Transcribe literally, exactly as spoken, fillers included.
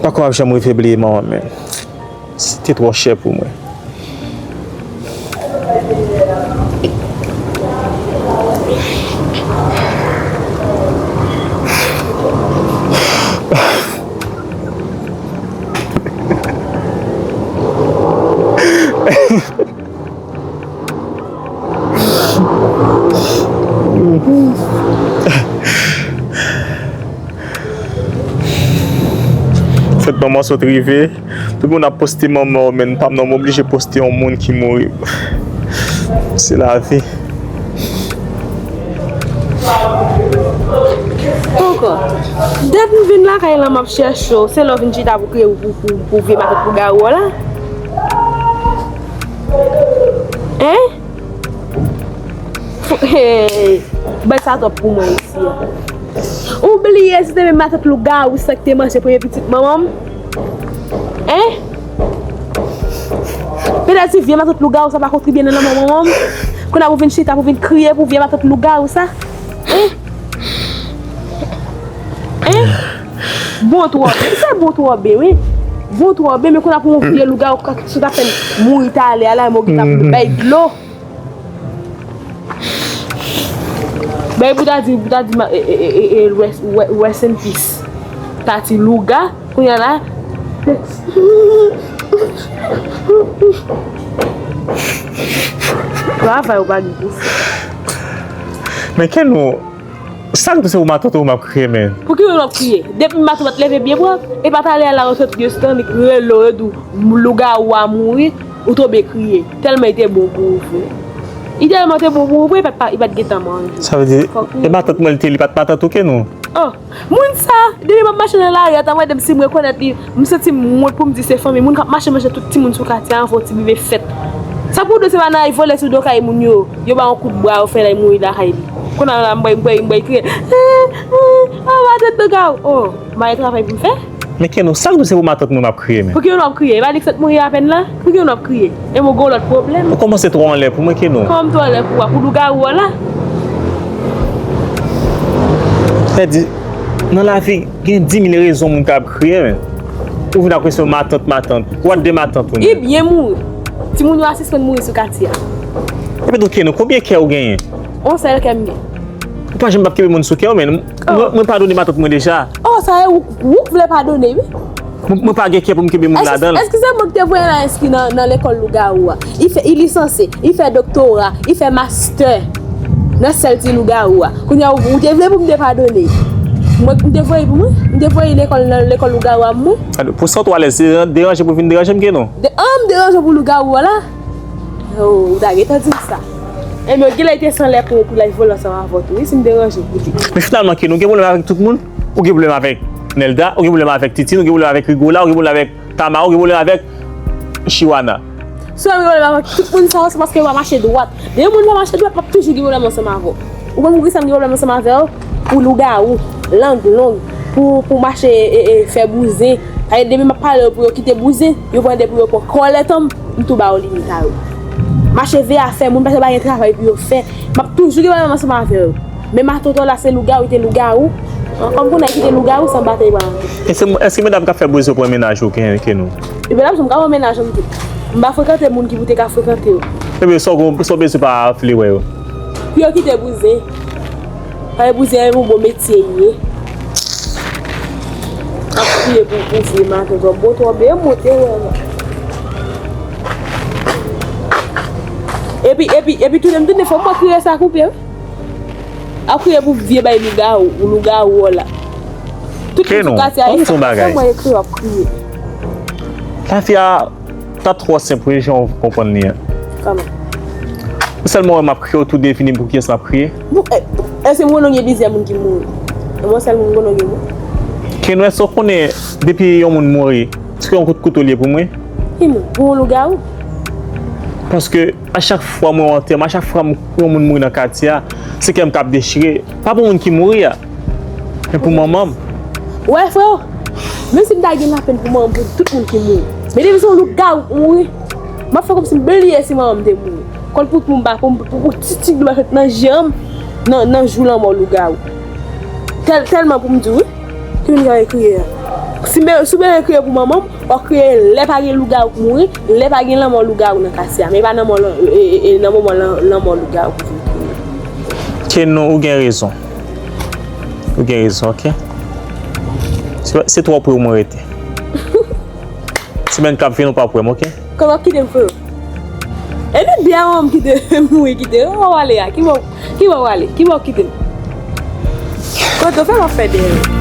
pa kwè m ap janm rive bliye manman m, men. Li te twò chè pou mwen. Fèt manman sot rive. Tout moun ap poste manman w, men pa m non, m oblije poste yon moun ki mouri. Se lavi. Poko. Depi m vin lakay la, m ap chèche w. Se lè w vin chita pou kriye pou, pou, pou vye matant lougawou w la. Hein? Hey, bay sa twòp pou mwen isi a. Ou bliye se te menm matant lougawou sa ki te manje premye pitit manman m? Hein? Petèt si vye matant lougawou sa pa kontribye nan lanmò manman m, kounye a pou vin chita, pou vin kriye pou vye matant lougawou sa? Hein? Hein? Bon twò byen. Sa bon twò byen, wi. Bon twò byen, men kounye a pou yon vye lougawou k sot apèn mouri talè a la, men w gentan ap bay dlo. Bay pou ta di, pou ta di, ma- e, e, e, e, e, rest, re- rest in peace. Tati Louga, kounye a la. Travay ou pa gen pou fè. Men Kenou, sa k tou se pou matant ou m ap kriye, men. Pou ki w ap kriye? Depi matant leve pye pran, e pa talè a la, ou sot gen tan li rele w, yo di w lougawou a mouri, ou tonbe kriye. Tèlman li te bon pou ou vre. Li tèlman te bon pou ou vre, li pa t, li pa t gen tan manje. Sa vle di, fòk e matant mwen li te, li pa t matant ou, Kenou? Oh, moun sa, depi m ap mache nan lari a, ta mande m si m rekonèt li. M santi m wont pou m di se fanmi. Moun k ap mache manje tout timoun sou katye a anvan yon ti bebe fèt. Sa pou w di se pa nan ay vole sou do kay moun yo, yo ba yon kout bra, yo fè l al mouri lakay li. Kounye a la, m bay, m bay, m bay kriye. Eh, eh, anba tèt do kay. Oh, m pa gen travay pou m fè? Men Kenou, sa k nou se pou matant mwen m ap kriye, men. Pou ki w ap kriye? E pa li k sot mouri apèn la? Pou ki w ap kriye? E mwen gen yon lòt pwoblèm? Ou kòmanse twò anlè pou mwen, Kenou. Kòman m twò anlè pou w? Pou lougawou a la? Sa di, nan lavi, gen dimil rezon moun ka ap kriye, men. Ou vin ap kwesyon matant, matant. Ou a de matant ou, men. Li byen mouri. Timoun yo a sispann mouri sou katye a. Epi tou, Kenou, konbyen kè ou genyen? Yon sèl kè m gen. Ou pa janm p ap kenbe moun sou kè w, men. Mwen, mwen padone matant mwen deja. Oh, sa e ou, ou k vle padone, wi. Mwen, mwen pa gen kè pou m kenbe moun ladan l. Eskize mwen ki te voye l al enskri nan, nan lekòl lougawou a. Li fè, li lisanse, li fè doktora, li fè mastè nan sèl ti lougawou a. Kounye a, ou, ou te vle pou m te padone. Mwen, m te voye pou mwen, m te voye lekòl nan lekòl lougawou a mwen. Pou sa w twò alèz, se deranje pou vin deranje m, Kenou? De, an, m deranje w pou lougawou a la? Oh, ou ta gentan di m sa. Ebyen, genlè li te san lè pou, pou l al vole ansanm avè w tou, wi, si m deranje w pou li. Men finalman, Kenou, ou gen pwoblèm avèk tout moun? Ou gen pwoblèm avèk Nelda, ou gen pwoblèm avèk Titine, ou gen pwoblèm avèk Rigola, ou gen pwoblèm avèk Tama, ou gen pwoblèm avèk Chiwana. Si w gen pwoblèm avèk tout moun sa yo, se paske yo pa mache dwat. Depi moun pa mache dwat, m ap toujou gen pwoblèm ansanm avè w. Ou konn poukisa m gen pwoblèm ansanm avè w? Pou lougawou, lang long, pou, pou mache, e, e, fè bouzen. Paske depi m ap pale yo pou yo kite bouzen, yo pran de pou yo pran kòlèt an m, m tou ba yo limit a yo. Mache veye afè moun, paske pa gen travay pou yo fè. M ap toujou gen pwoblèm ansanm avè yo. Men matant w la se lougawou, li te lougawou. An, kòm kounye a li kite lougawou san batay pa antre. Èske, èske medam k ap fè bouzen yo pran mennaj ou, Kenou? E medam, m ka pran mennaj an m tou. M pa frekante moun ki pou te ka frekante yo. Ebyen, sa w, sa w bezwen pa vle wè yo? Pou yo kite bouzen. Pale pou se yon bon metye ye. Ap kriye pou, pou vye matant, bon twò byen monte wè la. Epi, epi, epi tounen m tounen fò mwen kriye sa koupe wi. Ap kriye pou vye bay lougawou, lougawou la. Tout moun sou katye a, fò mwen ekri w ap kriye. Lavi a ta twò senp wi, jan w konprann li an. Kòman? Ou sèlman wè m ap kriye, ou tou devine pou kiyès m ap kriye? Bon, e, èske m konnen gen plizyè moun ki mouri? E mwen sèl moun m konnen gen mouri? Kenou, èske w konnen depi yon moun mouri, se yon kout kouto l ye pou mwen? Ki moun? Pou yon lougawou? Paske a chak fwa mwen wè antèman, a chak fwa m, yon moun mouri nan katye a, se kè m k ap dechire. Pa pou moun ki mouri a. Men pou manman m. Wè, freo, menm si m ta gen lapenn pou manman m, pou tout moun ki mouri. Men depi se yon lougawou k mouri, m ap fè kòmsi m bliye si manman m te mouri. Konn pou, pou m pa, pou, pou, pou ti, ti dlo pa fèt nan je m, nan, nan jou lanmò lougawou. Tèl, tèlman pou m di w, wi. Ki moun k ap kriye a? Si w bezwen kriye pou manman m, w ap kriye lè pa gen lougawou k mouri, lè pa gen lanmò lougawou nan katye a. Men pa nan moman lan, e, e, e, nan moman lan, lanmò lougawou k vin kriye. Kenno, ou gen rezon. Ou gen rezon, ok? Se, se twò pre w mwen rete. Semèn k ap vini, ou p ap wè m, ok? Kòman w kite m, freo? Epi byen, ou menm kite m mouri, kite m. Kòman w ale a? Ki bò, ki bò w ale? Ki bò w kite m? Kote w fè m ap fè dèyè?